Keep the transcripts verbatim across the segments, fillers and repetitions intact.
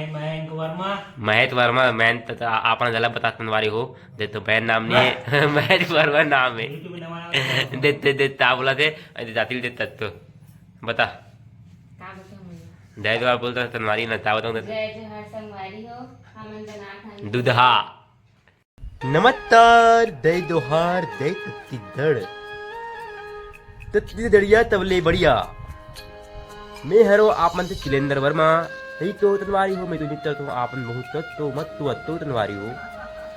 मयंक वर्मा। महेश वर्मा, मैं त, त, आपन गलत बता तनवारी हो। दे तो मैं नाम नहीं है। महेश वर्मा नाम है। YouTube में नवा नाम है। दे, दे, दे, ता बोला थे, अरे जातिल दे तत्तो। बता। का बताऊं मैं? दे तो आप बोलता तनवारी ना, ता बताऊं दे। जय जोहार संगवारी हो, हमन जनात हन। दुधा। नमस्कार, दे दोहार, दे छत्तीसगढ़। छत्तीसगढ़िया तबले बढ़िया। मैं हरो आप मन से चिलेंद्र वर्मा। तई तो तनवारी हो, मैं तो मित्र तो आपन बहुत तो मत तो अत्तो तनवारी हो।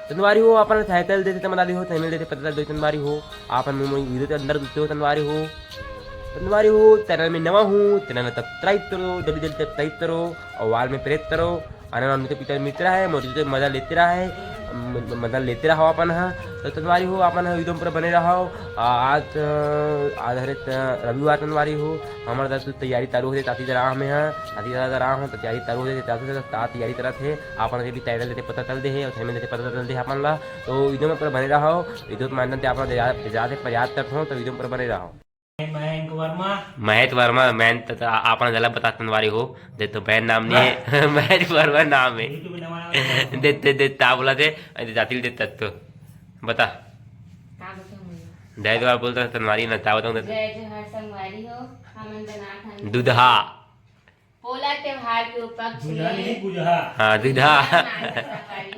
तनवारी हो, आपन title देते त मना ली हो, thumbnail देते पता दो तनवारी हो। आपन मुंह में video के अंदर दुत्ते हो तनवारी हो। तनवारी हो, channel में नवा हूँ, channel subscribe करो, जल्दी जल्दी subscribe करो और wall में press करो। आने वाला उनके पिता मित्र है, मोदी तो मजा लेते रहा है, म-, मजा लेते रहो अपन ह। तो तनवारी हो, अपन ह एकदम पूरा बने रहो। आ, आज, अ, आज हरे त-, रविवार तनवारी हो, हमर दस तैयारी चालू हो जाए, ताती जरा में ह, ताती जरा जरा हो, तो तैयारी चालू हो जाए, चालू से ता तैयारी करत है, अपन के भी title देते पता चल दे है, और समय देते पता चल दे है अपन ला। तो एकदम पूरा बने रहो, एकदम मानन ते अपन जा, जा, प्रयास करत हो, तो एकदम पूरा बने रहो। मयंक वर्मा। महेश वर्मा, मैं त, त, आपन गलत बता तनवारी हो। दे तो मैं नाम नहीं है। महेश वर्मा नाम है। YouTube में नवा नाम है। दे, दे, दे, ता बोला थे, अरे जातिल दे तत्तो। बता। का बताऊं मैं? दे तो आप बोलता तनवारी ना, ता बताऊं दे। जय जोहार संगवारी हो, हमन जनात हन। दुधा। पोला त्योहार के उपलक्ष्य दुल्हा में नहीं, गुजहा। हाँ, दुल्हा। गुजहा बनाए के संगवारी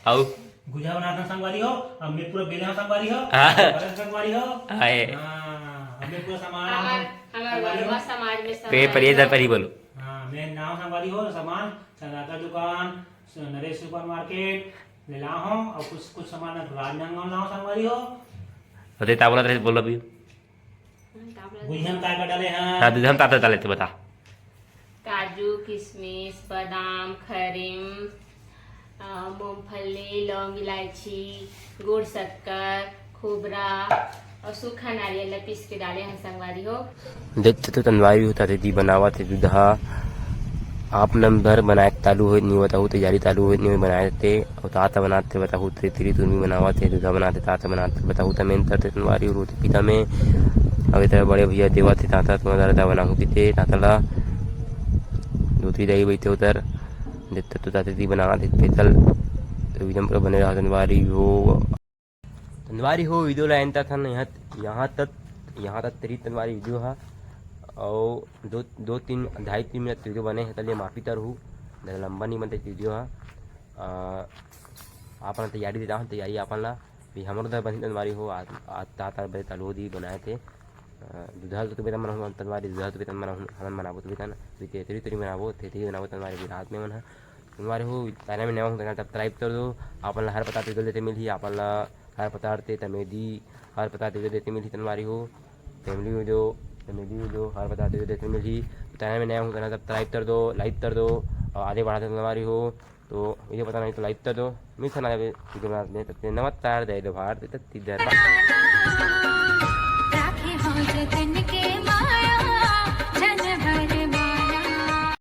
हो। अउ? गुजहा बनात हन संगवारी हो, अब मैं पूरा बेले हंव संगवारी हो, हाँ। बरस संगवारी हो। हाय। हाँ, अब मैं पूरा सामान हमर, हमर संगवारी हो। वरवा समाज में पे संगवारी परिये हो। दर परी बोलो। हाँ, मैं नाम संगवारी हो, सामान, संगाता दुकान, स-, नरेश supermarket, ले लाओ हो, और कुछ, कुछ सामान राजनांदगांव लाओ संगवारी हो। अरे, ता बोला, बोलो अभी। गुइहन का का डाले हैं? हाँ, दूध हम ताता डाले थे, बता। काजू, किशमिश, बादाम, खरीम, अ, मूंगफली, लौंग, इलायची, गुड़, शक्कर, खोबरा और सूखा नारियल ला पीस के डाले हैं संगवारी हो। देख तो तनवारी होता थे जी बनावत है दूधा। आप नंबर बनाए चालू होत नहीं बताहू, तैयारी चालू होत नहीं बनाए थे। अउ तात बनात थे बताहू, ते तिरी तुरमी बनावत थे, दूधा बनात थे, तात बनात थे बताहू, त मेन तरते तनवारी रोटी पीता में। अब इतना बड़े भैया देवत थे ताता, तुम दादा बनाहू पीते ताता ला। दो तीन दाई बैठे उधर, देते तो ताते दी बनावत थे special। तो एकदम पूरा बने रहा तनवारी हो। तनवारी हो, video ला end तक थन यहाँ, यहाँ तक, यहाँ तक तेरी तनवारी video हा। और दो, दो तीन, ढाई तीन मिनट video बने हैं, तले माफी तरहू, ज़्यादा लंबा नहीं बनते video हा। आ, आपन तैयारी देता हूँ, तैयारी आपन ला, भी हमरो दर बनी तनवारी हो, आज, आज तात आठ बजे तलू दी बनाए थे। अ, दुधाल तो बेतन मना तनवारी, दुधाल तो बेतन मना, हमन मनाबो तो बेतन, भी तेतरी तेरी मनाबो, तेतरी मनाबो तनवारी, भी रात में मन ह। तनवारी हो, ताने में नवा हो, तेना subscribe कर दो, आपन ला हर पता तेगल देते मिलही, आपन ला हर पता ते तमेदी, हर पता तेगल देते मिलही तनवारी हो, family हो जो, तमेदी हो जो, हर पता तेगल देते मिलही। ताने में नवा हो, तेना subscribe कर दो, like कर दो, और आगे बढ़ाते तनवारी हो। तो video पता नहीं तो like कर दो। मिलते हैं अगले video में, तब तक नमस्कार, जय जोहार, जय छत्तीसगढ़। राखे हो जतन के माँ